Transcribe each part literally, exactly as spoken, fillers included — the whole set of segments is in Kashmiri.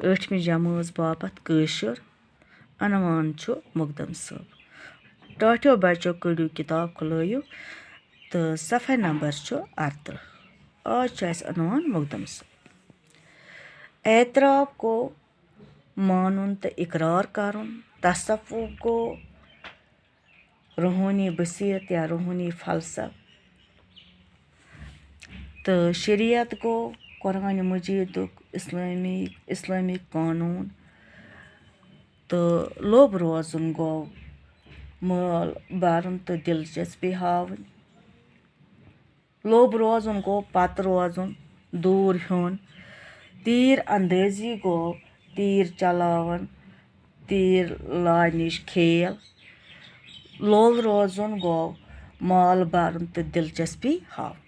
ٲٹھمہِ جمٲژ باپتھ کٲشُر۔ عنوان چھُ مقدم صٲب۔ ٹاٹھیو بچو، کٔڑِو کِتاب، کھُلٲیِو تہٕ صفحہ نمبر چھُ اَرترٕہ۔ آز چھُ اَسہِ عنوان مقدم صٲب۔ اعتراف گوٚو مانُن تہٕ اقرار کرُن، تصوف گوٚو روحٲنی بصیرت یا روحٲنی فلسفہٕ، تہٕ شریعت گوٚو قرآن مجیدُک اسلٲمی، اسلٲمی قانوٗن، تہٕ لوٚب روزُن گوٚو مٲل بَرُن تہٕ دلچسپی ہاوٕنۍ۔ لوٚب روزُن گوٚو پتہٕ روزُن، دوٗر ہیوٚن۔ تیٖر اندٲزی گوٚو تیٖر چلاوُن، تیٖر لاینٕچ کھیل۔ لوٚل روزُن گوٚو مال بَرُن تہٕ دلچسپی ہاوُن۔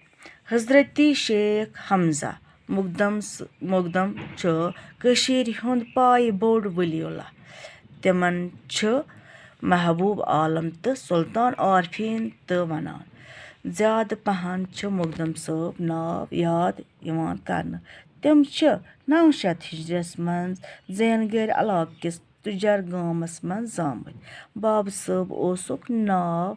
حضرتی شیخ حمزہ مقدم س-، مقدم چھُ کٔشیٖرِ ہُنٛد پایہِ بوٚڑ ولی اللہ۔ تِمن چھُ محبوب عالم تہٕ سلطان عارفین تہِ ونان۔ زیادٕ پہن چھِ مقدم صٲب ناو یاد یِوان کرنہٕ۔ تِم چھِ نَو شیٚتھ ہجرس منٛز زینگٔرۍ علاقہٕ کِس تُجر گامس منٛز زامٕتۍ۔ بابہٕ صٲب اوسُکھ ناو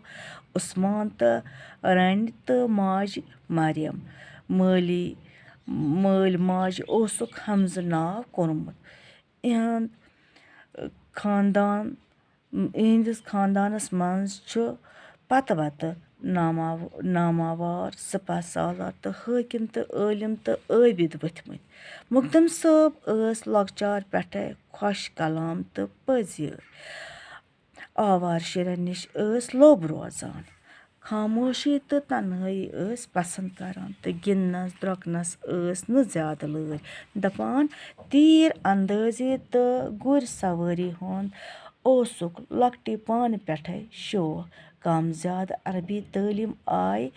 عثمان تہٕ رنہِ تہٕ ماجہِ مریم۔ مٲلی، مٲلۍ ماجہِ اوسُکھ حمزٕ ناو کوٚرمُت۔ یِہُنٛد خاندان، یِہنٛدِس خاندانس منٛز چھُ پتہٕ وتہٕ ناماو-، ناماوار سپہ سالار تہٕ حٲکِم تہٕ عٲلِم تہٕ عٲبِد ؤتھمٕتۍ۔ مقدم صٲب ٲس لۄکچار پٮ۪ٹھے خۄش کلام تہٕ پٔزۍ یٲرۍ۔ آوارٕ شُرٮ۪ن نِش ٲس لوٚب روزان۔ خاموشی تہٕ تنہٲیی ٲس پسند کران تہٕ گِنٛدنس درۄکنس ٲس نہٕ زیادٕ لٲرۍ۔ دپان، تیٖر اندٲزی تہٕ گُرۍ سوٲری ہُنٛد اوسُکھ لۄکٹہِ پانہٕ پٮ۪ٹھے شوق۔ کم زیادٕ عربی تعلیٖم آیہِ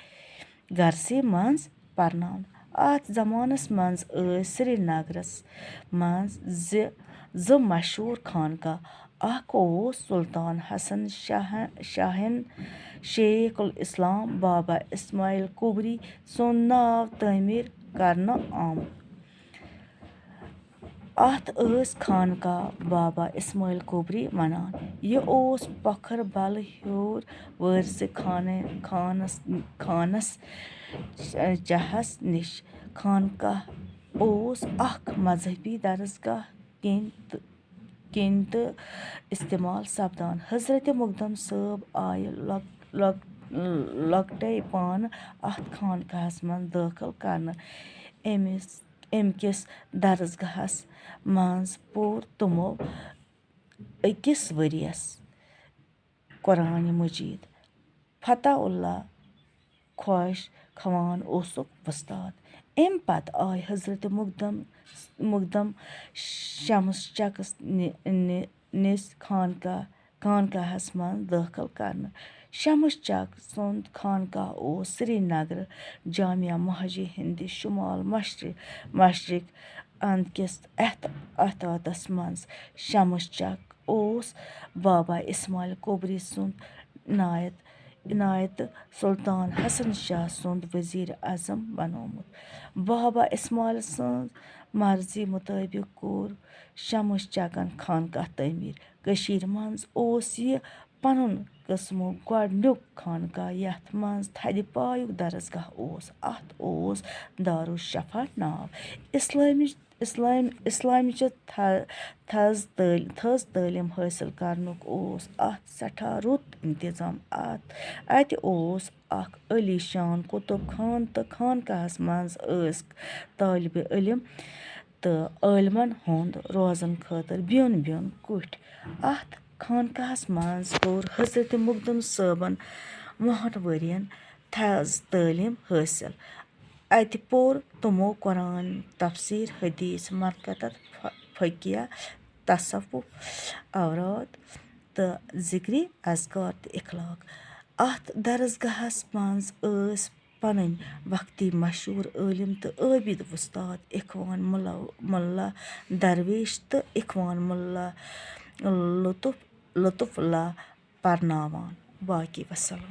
گرسٕے منٛز پرناونہٕ۔ اتھ زمانس منٛز ٲسۍ سرینگرس منٛز زِ زٕ مشہوٗر خانقاہ۔ اکھ اوس سلطان حسن شاہ-، شاہن شیخ الاسلام بابا اسماعیل کبری سُنٛد ناو تعمیٖر کرنہٕ آمُت۔ اتھ ٲسۍ خانقاہ بابا اسماعیل کبری ونان۔ یہِ اوس پکھر بل ہیوٚر وٲرسہِ خانہ-، خانس، خانس چہس نِش۔ خانقاہ اوس اکھ مذہبی درسگاہ کِنۍ تہٕ، کِنۍ تہٕ استعمال سپدان۔ حضرت مقدم صٲب آیہِ لۄک-، لۄک-، لۄکٹے پانہٕ اتھ خانقاہس منٛز دٲخل کرنہٕ۔ أمِس، أمۍ کِس درسگاہس منٛز پوٚر تِمو أکِس ؤرِیَس قرآن مجید۔ فتح اللہ خۄش خوان اوسُکھ وۄستاد۔ اَمہِ پتہٕ آے حضرت مقدم، مقدم شمس چکس نِ-، نِ-، نِس خانقاہ، خانقاہس منٛز دٲخل کرنہٕ۔ شمس چک سُنٛد خانقاہ اوس سرینگر جامع مسجد ہٕنٛدِ شمال مشرق، مشرق اند کِس احت-، احتیاطس منٛز۔ شمس چک اوس بابا اسماعیل کبری سُنٛد عنایت، عنایت سلطان حسن شاہ سُنٛد وزیر اعظم بنومُت۔ بابا اسماعیل سٕنٛز مرضی مطٲبق کوٚر شمس چکن خانقاہ تعمیٖر۔ کٔشیٖرِ منٛز اوس یہِ پنُن قٕسمُک گۄڈٕنیُک خانقاہ، یَتھ منٛز تھدِ پایُک درسگاہ اوس۔ اَتھ اوس دارالشفا ناو۔ اسلٲمِچ، اسلام، اسلامچہِ تھَ-، تھز تٲل-، تھٔز تعلیٖم حٲصِل کرنُک اوس اَتھ سٮ۪ٹھاہ رُت انتظام۔ اَتھ، اَتہِ اوس اکھ عٲلی شان کُتُب خان تہٕ خانقاہَس منٛز ٲسۍ طٲلبِ علم تہٕ عٲلمَن ہُنٛد روزَن خٲطرٕ بیوٚن بیوٚن کُٹھۍ۔ اَتھ خانقاہَس منٛز کوٚر حضرت مقدم صٲبَن وُہَن ؤرِین تھز تعلیٖم حٲصِل۔ اَتہِ پوٚر تِمو قرآن، تفسیٖر، حدیث، منقطعت، ف-، فقیہ، تصوف، اوراد تہٕ ذکری اذکار تہٕ اخلاق۔ اَتھ درسگاہَس منٛز ٲسۍ پنٕنۍ وقتی مشہوٗر عٲلم تہٕ عٲبد وۄستاد اخوان ملا، ملا درویش تہٕ اخوان ملا لطف، لطف اللہ پرناوان۔ باقی وسلام۔